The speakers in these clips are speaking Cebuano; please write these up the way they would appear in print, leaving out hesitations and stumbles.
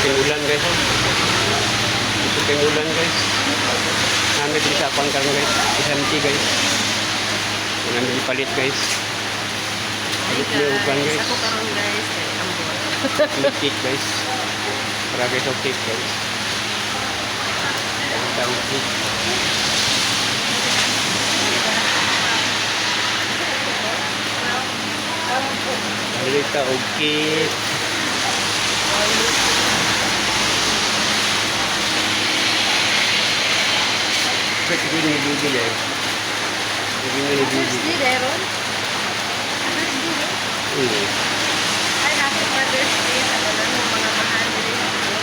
Kusog ulan, guys, oh. Kusog ulan, guys. Namin dito sa akong karon, guys. SMT, guys. Namin palit, guys. Hi Palit ni uban, guys, guys. ako karon, guys, kay ambot. May cake, guys. Para, guys, og cake, guys. Palit ang cake. Palit og cake. Pwede ko ni Bibi eh. Hindi ni Mother's Bibi. Day meron? Mother's Day eh. Ay, happy Mother's Day sa tanan ng mga mahal diri sa buot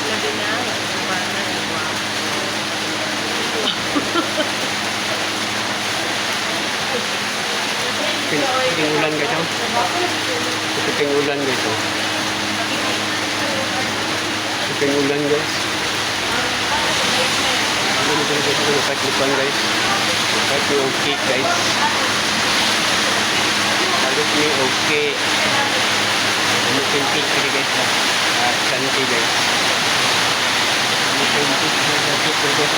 Labi na, wala na, wow. Kusog ulan, guys, oh. Kusog ulan, guys, oh. Kusog ulan, guys. Ano nito, guys? Ano kahit lupan, guys. Kahit ni og cake, guys. Palit ni og cake. Ano yung cake kini, guys, ah. Ah, Santi, guys. Ano yung cake guys? Cake, guys.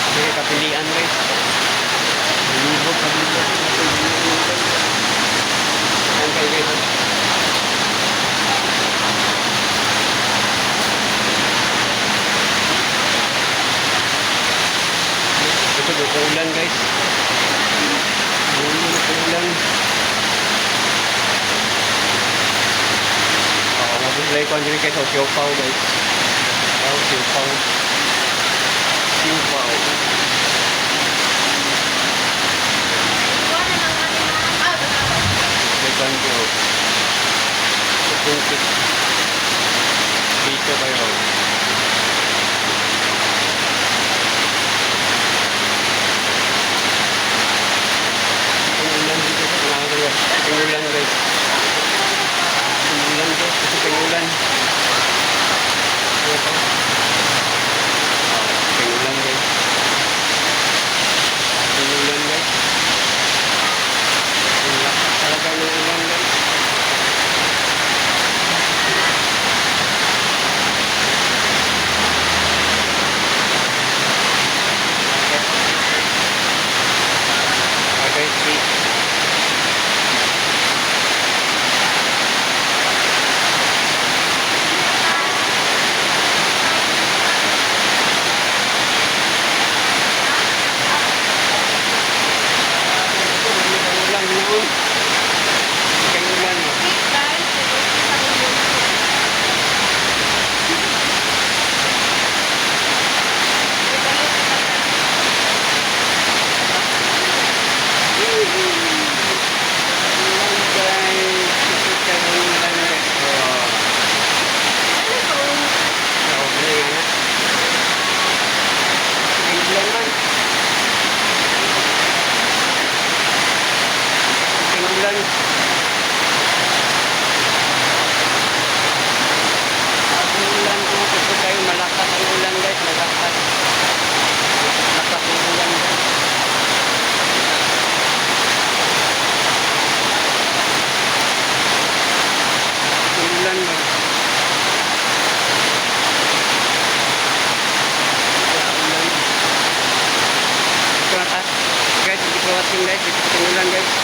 Ano kapilian, guys. Libog, kalibog. Ayan kayo, guys, oh. Ito, ito ulan, guys. Ulan, ito ulan. Oo, mabigay ko ang diri, guys. Oh, siopao, guys. Oh, siopao. Siopao. May kwan ko. Itong cake. Dito kayo. Itong ulan dito sa mga guys. Itong ulan, guys. Itong ulan, guys. Ito ulan. Ano to? Oh, itong ulan, guys. Itong ulan, guys. Ang lakas talaga ng ulan, guys. Okay, see. Ulan noon. Kay ulan. Cake, guys, sa inyo. Ulan, guys. Ito kay ulan, guys. Oh. Ano to? Oh, ano nga na? Kay ulan man. Kay ulan. Ang ulan ko, ito kayo, malakas ang ulan, guys, malakas. Lakas ng ulan, guys. Ang ulan, guys. Ang ulan. Ito na ta. Guys, thank you for watching, guys. Dito sa ulan, guys.